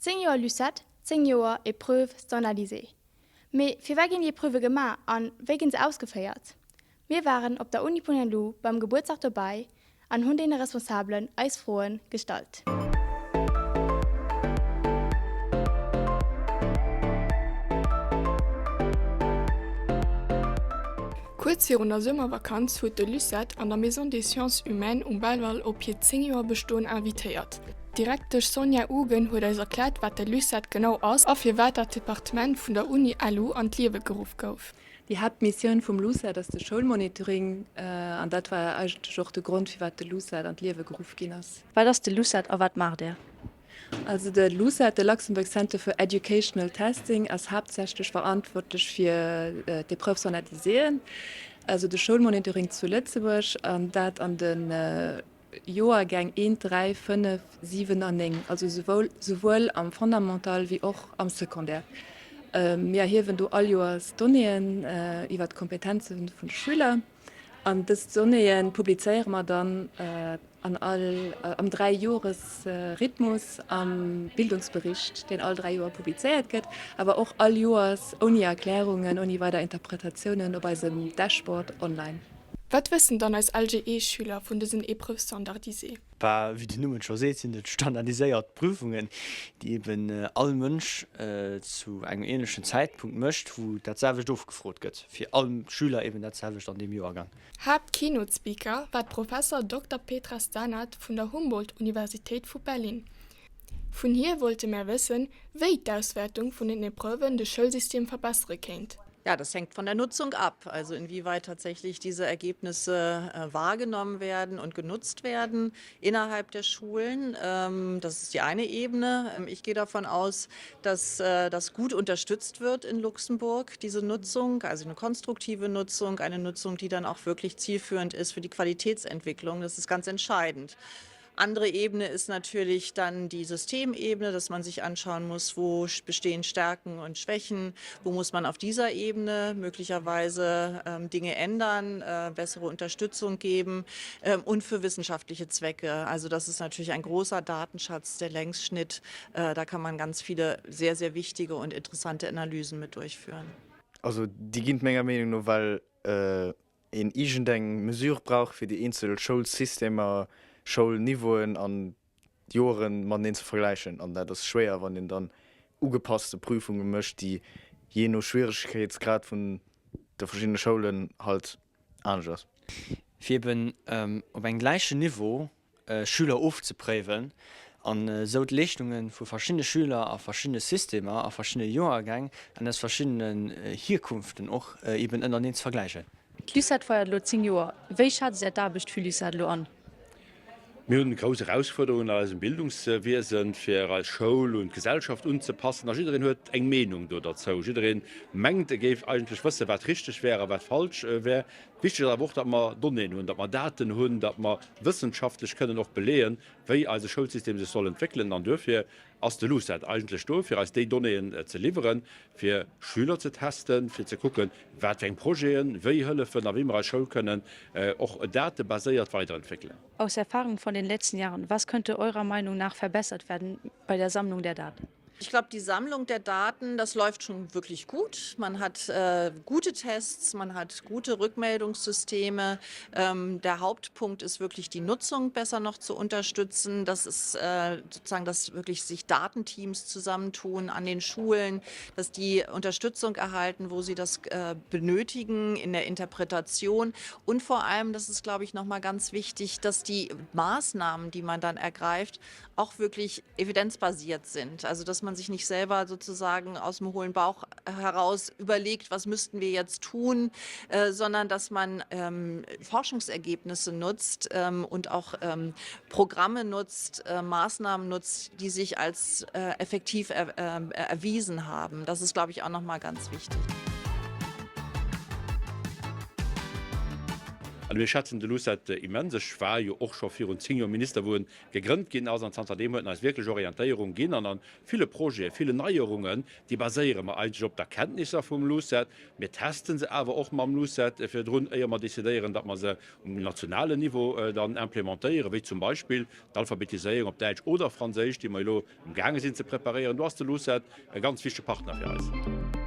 10 Joer Lucette, 10 Joer Épreuves standardisées. Mee firwat ginn déi Epreuvë gemaach an wéi ginn se ausgeféiert? Mir waren op der Uni PuNaLu beim Gebuertsdag dobäi an hunn deene Responsabelen eis Froen gestallt. Kuerz virun der Summervakanz huet de Lucette an der Maison des Sciences Humaines um Belval op hiert 10 Joer Bestoen invitéiert. D'Direktesch Sonja Ugen huet eis erkläert, wat de LUCET genau ass a firwat dat Departement vun der Uni LU an d'Liewe geruff gouf. Déi Haaptmissioun vum LUCET ass de Schoulmonitoring an dat war eigentlech och de Grond, firwat de LUCET an d'Liewe geruff ginn ass. Wat ass de LUCET a wat maacht Är? Also de LUCET, de Luxembourg Center for Educational Testing, ass haaptsächlech verantwortlech fir d'Épreuves standardiséeën, also de Schoulmonitoring zu Lëtzebuerg, an dat an de Joergäng 1, 3, 5, 7 an 9, also souwuel am Fondamental wéi och am Secondaire. Mir erhiewen do all Joers Donnéeën iwwer d'Kompetenze vun de Schüler an dës Donnéeë publizéiere mer dann an all am Dräijoresrhythmus am Bildungsbericht, deen all 3 Joer publizéiert gëtt, awer och all Joers ouni Erklärungen, ouni weider Interpretatiounen op eisem Dashboard online. Wat wëssen dann eis LGE-Schüler vun dësen Épreuves standardisées? Bah, wéi den Numm et scho seet, sinn et standardiséiert Prüfungen, déi eben all Mënsch zu engem ähnlechen Zäitpunkt mécht, wou dat selwecht ofgefrot gëtt, fir all Schüler eben dat selwecht an deem Joergang. Haapt-Keynote-Speaker war d'Professer Dokter Petra Stanat vun der Humboldt-Universitéit vu Berlin. Vun hir wollte mär wëssen, wéi d'Auswäertung vun den Epreuven de Schoulsystem verbessere kéint. Ja, das hängt von der Nutzung ab, also inwieweit tatsächlich diese Ergebnisse äh, wahrgenommen werden und genutzt werden innerhalb der Schulen. Ähm, das ist die eine Ebene. Ähm, ich gehe davon aus, dass äh, das gut unterstützt wird in Luxemburg, diese Nutzung, also eine konstruktive Nutzung, eine Nutzung, die dann auch wirklich zielführend ist für die Qualitätsentwicklung. Das ist ganz entscheidend. Andere Ebene ist natürlich dann die Systemebene, dass man sich anschauen muss, wo bestehen Stärken und Schwächen, wo muss man auf dieser Ebene möglicherweise ähm, Dinge ändern, äh, bessere Unterstützung geben ähm, und für wissenschaftliche Zwecke. Also das ist natürlich ein großer Datenschatz, der Längsschnitt. Äh, da kann man ganz viele sehr, sehr wichtige und interessante Analysen mit durchführen. Also déi ginn menger Meenung no, well een iergendeng Mesure brauch, fir déi eenzel Schoulsystemer, Schoulniveauen an d'Joren mateneen ze vergläichen. An dat ass schwéier, wann een dann ugepasste Prüfunge mécht, déi jee no Schwieregkeetsgrad vun de verschiddene Schoulen halt anescht ass. Fir eben op engem gläichen Niveau Schüler ofzepréiwen an esou d'Leeschtunge vu verschiddene Schüler a verschiddene Systemer, a verschiddene Joergäng an aus verschiddenen Hierkunften och eben ënnerteneen ze vergläichen. D'LUCET feiert elo 10 Joer. Wéi schätzt Är d'Aarbecht vu LUCET elo an? Mir hunn grouss Erausfuerderungen an eisem Bildungswiesen, fir eis Schoul un d'Gesellschaft unzepassen. A jiddereen huet eng Meenung do derzou. Jiddereen mengt, e géif eigentlech wëssen, wat richteg wär a wat falsch wär. Wichteg ass awer och, datt mer Donnéeën hunn, datt mer Daten hunn, datt mer wëssenschaftlech kënnen och beleeën, wéi eise Schoulsystem sech soll entwéckelen. An duerfir ass de LUCET eigentlech do, fir eis déi Donnéeën ze liwweren, fir Schüler ze testen, fir ze kucken, wat fir eng Projeten wéi hëllefen a wéi mer eis Schoul kënnen och datebaséiert weiderentwéckelen. Aus Erfahrung von den letzten Jahren, was könnte eurer Meinung nach verbessert werden bei der Sammlung der Daten? Ich glaube, die Sammlung der Daten, das läuft schon wirklich gut. Man hat äh, gute Tests, man hat gute Rückmeldungssysteme. Ähm, der Hauptpunkt ist wirklich die Nutzung besser noch zu unterstützen. Das ist äh, sozusagen, dass wirklich sich Datenteams zusammentun an den Schulen, dass die Unterstützung erhalten, wo sie das äh, benötigen in der Interpretation. Und vor allem, das ist, glaube ich, noch mal ganz wichtig, dass die Maßnahmen, die man dann ergreift, auch wirklich evidenzbasiert sind. Also dass man sich nicht selber sozusagen aus dem hohlen Bauch heraus überlegt, was müssten wir jetzt tun, äh, sondern dass man ähm, Forschungsergebnisse nutzt ähm, und auch ähm, Programme nutzt, äh, Maßnahmen nutzt, die sich als äh, effektiv er, äh, erwiesen haben. Das ist, glaube ich, auch noch mal ganz wichtig. An mir schätzen de LUCET immens. Ech war jo och scho virun 10 Joer Minister, wou en gegrënnt ginn ass, an zanterdeem huet en eis wierklech Orientéierung ginn. An a ville Projeten, villen Neierungen, déi baséiere mer eigentlech op d'Erkenntnisser vum LUCET. Mir teste se awer och mam LUCET virdrun, éier mer decidéieren, datt mer se um nationalen Niveau dann implementéieren, wéi zum Beispill d'Alphabetiséierung op Däitsch oder Franséisch, déi mer elo amgaange sinn ze preparéieren. Do ass de LUCET e ganz wichtege Partner fir eis.